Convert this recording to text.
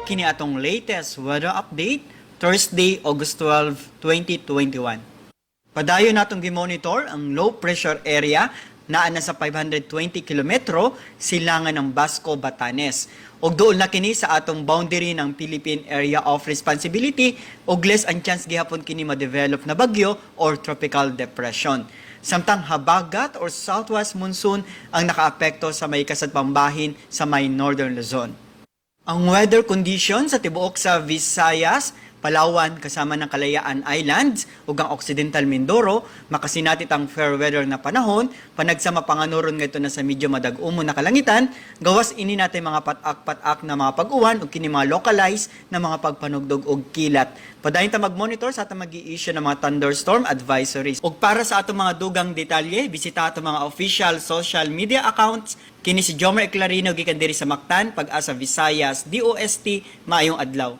Kini atong latest weather update, Thursday, August 12, 2021. Padayon natong gimonitor ang low pressure area naa na sa 520 kilometro silangan ng Basco, Batanes. Ug duol na kini sa atong boundary ng Philippine Area of Responsibility ug less ang chance gihapon kini ma-develop na bagyo or tropical depression. Samtang habagat or southwest monsoon ang nakaapekto sa may kasadpambahin sa may Northern Luzon. Ang weather condition sa tibuok sa Visayas, Palawan kasama ng Kalayaan Islands ug ang Occidental Mindoro makasinatit ang fair weather na panahon panagsama panganuron ngadto na sa medyo madag-umo na kalangitan, gawas ini natay mga patak-patak na mga pag-uwan ug kini mga localized na mga pagpanugdog og kilat. Padayon ta mag-monitor sa atong magi-issue ng mga thunderstorm advisories. Ug para sa atong mga dugang detalye, bisita atong mga official social media accounts. Kini si Jomer Eclarino gikan diri sa Mactan, Pag-asa Visayas, DOST, maayong adlaw.